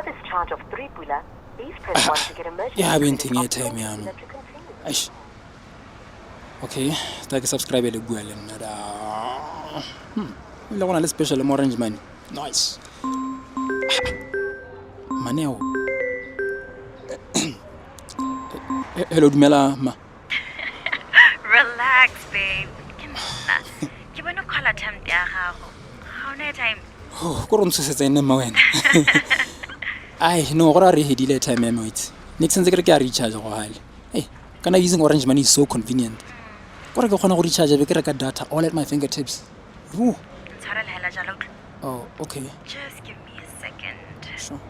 Service charge of 3 pula. Please press 1 to get emergency. Ya be credit ntheng of airtime 20 yaanong. pula to continue. Eish. Okay, tla ke subscribe le bua le nna da. Ile go na le special mo Orange Money. Nice. Maneo. Hello, dumela ma. Relax, babe. Ke nna. Ke bone call attempt ya gago. Ga o na airtime. Oh, ko re ntshosetsa ene mma wena. Ai, no, gore a re hedile airtime ya me itse. Ne ke sentse ke re ke a recharge go gale. Hey, kana using Orange Money is so convenient. Kore ke kgona go recharge be ke reka data all at my fingertips. Woo. Ntshwarele hela jalo utlwa. Oh, okay. Just give me a second. Sure.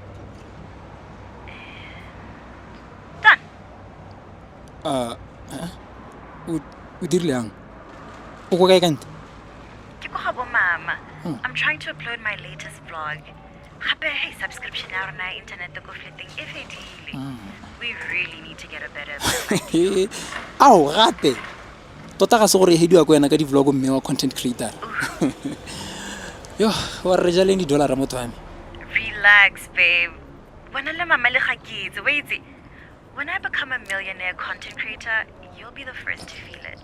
Done. Eh? O dirile yang? O ko kae kante? Ke ko ga bo mama. I'm trying to upload my latest vlog. Gape hey subscription ya rona ya internet ko flateng e fedile. We really need to get a better Wi-Fi. Ao gape. Tota ga se gore e hediwa ko wena ka di-vlog mme wa content creator. Yo, wa re jaleng di-dollara motho wa me. Relax, babe. Wena le mama le ga ke itse, wa itse. When I become a millionaire content creator, you'll be the first to feel it.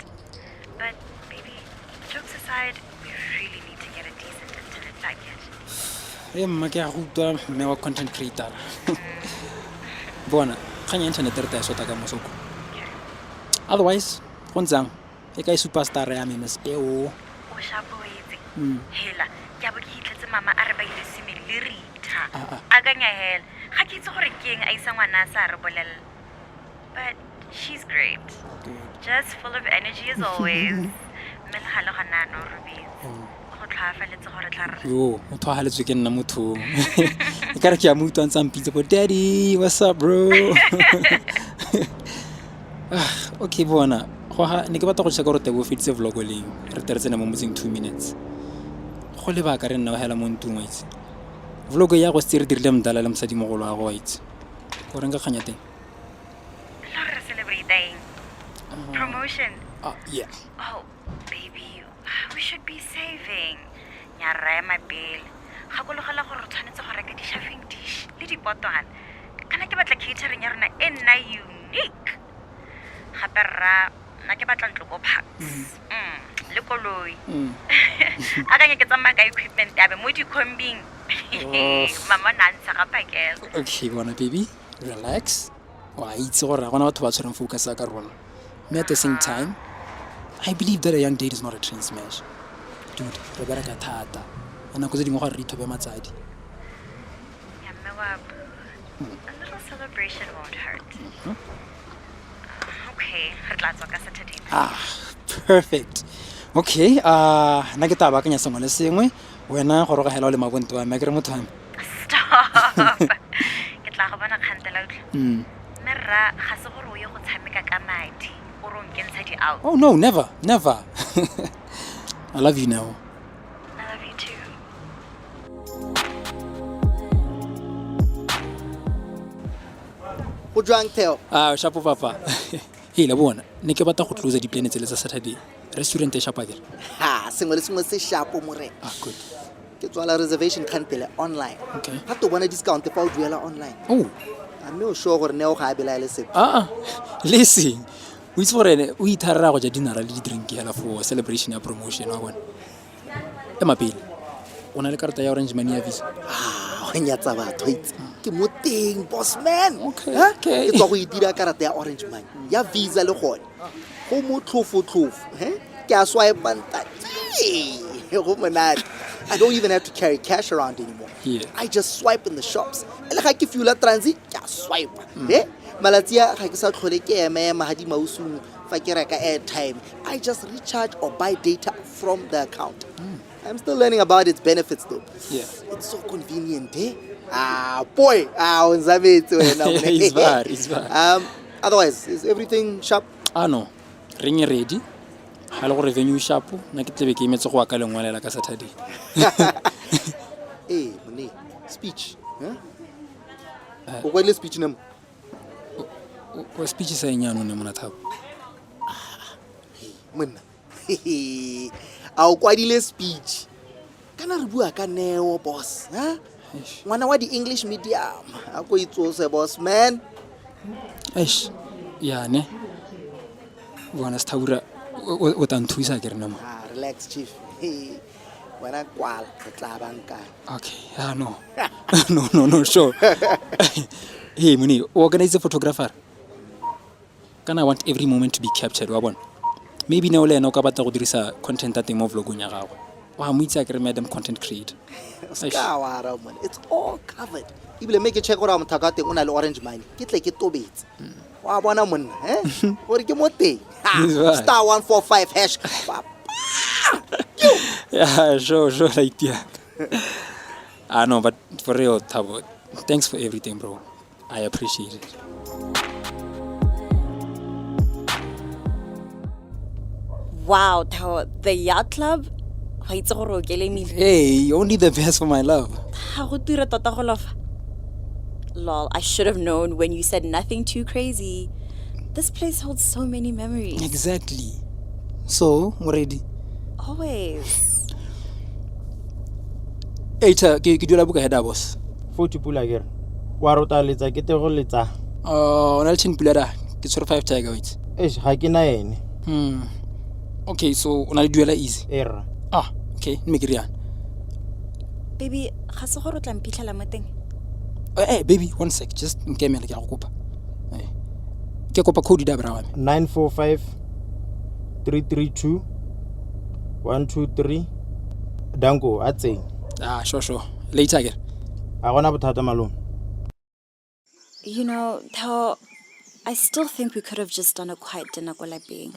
But baby, jokes aside, we really need to get a decent internet package. E mma ke a go utlwa mme wa content creator. Bona, kgang ya internet re tla e sota ka mosoko. Otherwise, go ntsang e kae superstar ya me Miss Peo? O shapo o itse. Hela, ke a bo ke hitlhetse mama a re ba ile swimming le Rita. Ah, ah. Akanya hela. Ga ke itse gore ke eng a isa ngwana a sa re bolelela. But she's great. Good. Just full of energy as always. Mme le gale gona ano o robetse. Go tlhoafaletse gore tla re Yo, motho a haletswe ke nna mothong. E ka re ke a mo utlwa ntse a mpitsa bo daddy, what's up bro? Ah, okay bona, go ga ne ke batla go check gore tebo o feditse vlog leng. Re tle re tsene mo motseng 2 minutes. Go lebaka re nna o hela mo ntlong wa itse. Vlog ya go setse re dirile mdala le mosadimogolo wa go wa itse. Go reng ka kganya teng? Le gore re celebrate eng? Promotion. Ah, yeah. Oh, baby, we should be saving. Nya rema pele. Gakologelwa gore re tshwanetse go reka di-chafing dish le dipotwana. Kana ke batla catering ya rona e nna unique. Gape rra, nna ke batla ntlo ko Parks. Le koloi. Akanya ke tsamaya ka equipment ya be mo dikhombing. Oh. Mama o ne a ntsha ga phakela. Okay, bona baby, relax. Wa itse gore ga gona batho ba tshwereng focus ya ka rona. Mme at the same time, I believe that a young date is not a train smash. Dude, re bereka thata. Ka nako tse dingwe gore re ithobe matsadi. Ya mme wa bua. A little celebration won't hurt. Okay, re tla tswa ka Saturday night. Ah, perfect. Okay, nna ke tla baakanya sengwe le sengwe. Wena goroga hela o le mabonto wa me, a ke re motho wa me. Stop. Ke tla go bona kgantela utlwa. Mme rra ga se gore o ye go tshameka ka madi o re o nkentsha di-out. Oh no, never, never. I love you now. I love you too. Go jwang Theo? Ah, shapo papa. Hey, la bona, ne ke batla go close di-plan tsele tsa Saturday. Restaurant e shapa akere? Ha, sengwe le sengwe se shapo morena. Ah, good. Ke tswala reservation kgantele online. Okay. Gape o bona discount fa o duela online. Oh, A mme o sure gore Neo ga a belaele sepe? ah, le seng. O itse gore ene o itharela go ja dinara le di-drink hela for celebration ya promotion wa bona. Ema pele. O na le karata ya Orange Money ya Visa? Ah, go nyatsa batho itse. Ke mo teng boss man. Okay, Ha? okay. Ke tswa go e dira karata ya Orange Money ya Visa le gone. Go motlhofotlhofo, he? Ke a swipe ntate. Go monate. I don't even have to carry cash around anymore. Yeah. I just swipe in the shops. E le ga ke fuela transit, ke a swipe. He? Malatsi a ga ke sa tlhole ke ema ema ga di mausung fa ke reka airtime. I just recharge or buy data from the account. I'm still learning about its benefits though. Yeah. It's so convenient, eh? Ah, boy. Ah, o nzametse wena. It's bad, it's bad. Otherwise, is everything sharp? Ah no, ring e ready. Ga le gore venue sharp, nna ke tlebe ke emetse go wa ka lengwalela ka Saturday. Eh, mone, speech. Huh? O kwadile speech name? O speech sa eng jaanong ne mona Thabo? Monna. A o kwadile speech? Kana re bua ka Neo boss, ha? Ngwana wa di-English medium. A ko itsose boss man. Eish, ya ne. Bona Sthabura o tla nthusa ke re nna mo. Ah, relax chief. Hey, wena kwala re tla bankanya. Okay, ah no. No, no, no, sure. Hey, Muni, organize the photographer. Kana I want every moment to be captured, wa bona. Maybe ne o le ena o ka batla go dirisa content ya teng mo vlogong ya gagwe. Wa mo itse a kere madam content creator. O se ka wa ara mone. It's all covered. Ebile mme ke check gore a motho ka teng o na le orange money. Ke tle ke tobetse. Wa bona monna, eh? Gore ke mo teng. Ha, He's right. Star 145 hash. Ba- Yeah, sure, sure, like yeah. I know, but for real, Thabo, thanks for everything, bro. I appreciate it. Wow, Thabo, the yacht club? Wa itse gore o kelemile. Hey, only the best for my love. Ga go ture tota go lofa. Lol, I should have known when you said nothing too crazy. This place holds so many memories. Exactly. So, o ready? Always. Hey, ta, ke duela buka head boss. 40 pula kere wa rota letsa ke te go letsa. O na le 10 pula da. Ke tshwere 5 tiger wait. Eish, ga ke na ene. Okay, so o na le duela easy. E rra. Ah, okay, mme ke riana. Baby, ga se gore o tla mphitlhela mo teng. Eh, baby, one sec, just nkemele ke a go kopa. Eh. Ke kopa code da bra wa me. 945 332 123. Danko a tseng. Ah, sure, sure. Later ke. A gona bothata malome. You know, Theo, I still think we could have just done a quiet dinner ko lapeng.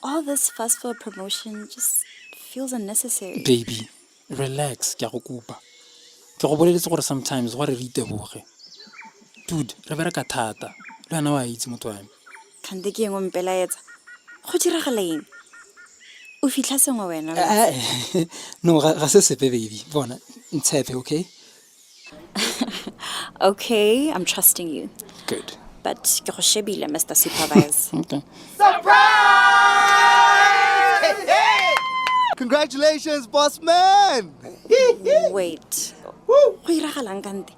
All this fuss for a promotion just feels unnecessary. Baby, relax, ke a go kopa. Ke go boleletse gore sometimes go re re iteboge. Dude, re bereka thata. Le wena wa itse motho wa me. Kgante ke eng o mpelaetsa? Go diragala eng? O fitlha sengwe wena. Eh, no, ga se sepe baby. Bona, ntshepe, okay? Okay, I'm trusting you. Good. But ke go shebile, Mr. Supervise. Okay. Congratulations, boss man. Wait. Go iragalang kante?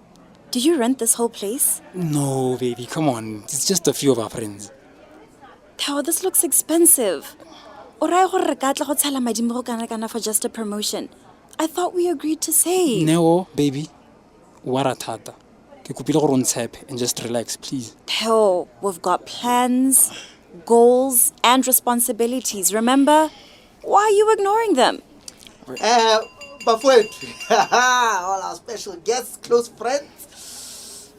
Did you rent this whole place? No, baby, come on. It's just a few of our friends. Theo, this looks expensive. O raya gore re ka tla go tshela madi mo go kana-kana for just a promotion. I thought we agreed to save. Neo, baby, wa ra thata. Ke kopile gore o ntshepe and just relax, please. Theo, we've got plans, goals, and responsibilities, remember? Why are you ignoring them? Bafowethu, all our special guests, close friends.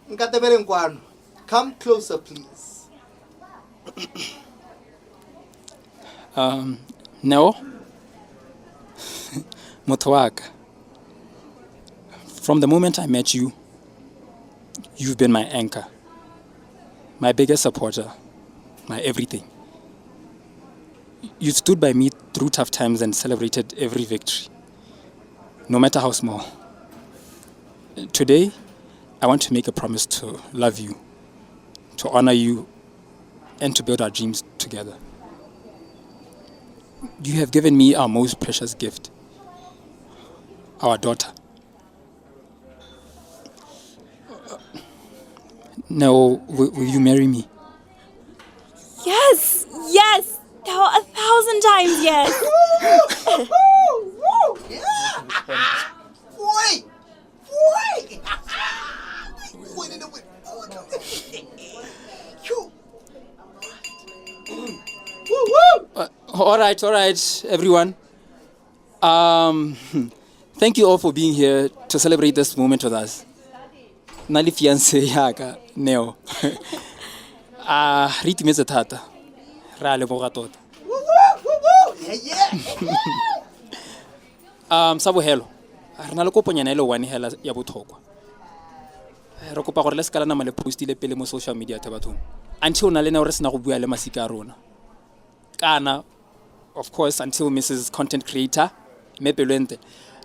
Nkatebeleng kwano. Come closer, please. Neo, motho wa ka. From the moment I met you, you've been my anchor, my biggest supporter, my everything. You stood by me through tough times and celebrated every victory, no matter how small. Today, I want to make a promise to love you, to honor you, and to build our dreams together. You have given me our most precious gift, our daughter. No, will you marry me? Yes, yes, Theo, 1,000 times yes. Woo! Yeah! Boy! Boy! You. Woo woo! All right, all right, everyone. Thank you all for being here to celebrate this moment with us. Nna le fiancé yaka, Neo. Ah, re itumetse thata. Re a leboga tota. Woo woo! Woo woo! Yeah, yeah! Sa bohelo, re na le koponyana e le one hela ya botlhokwa. Re kopa gore le se ka la nama le postile pele mo social media the bathong. Until na le neo re sena go bua le masika a rona. Kana, of course, until Mrs. Content Creator, Mme Pelwente,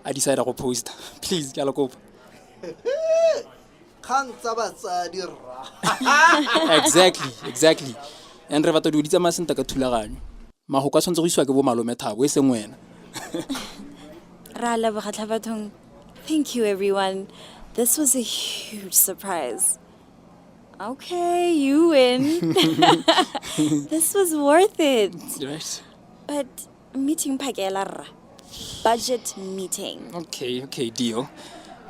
a decide go posta. Please, ke a le kopa. Kgang tsa batsadi rra. Exactly, exactly. And re batla dilo di tsamaya sentle ka thulaganyo. Mahoko a tshwanetse go isiwa ke bo malome Thabo, e seng wena. Ra leboga tlha bathong. Thank you, everyone. This was a huge surprise. Okay, you win. This was worth it. Right. But meeting phakela rra. Budget meeting. Okay, deal.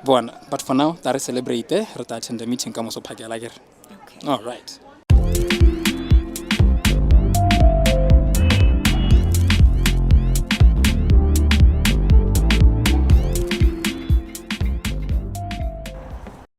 Bona, but for now, tla re celebrate, re tla attend the meeting ka moso phakela akere. Okay. All right.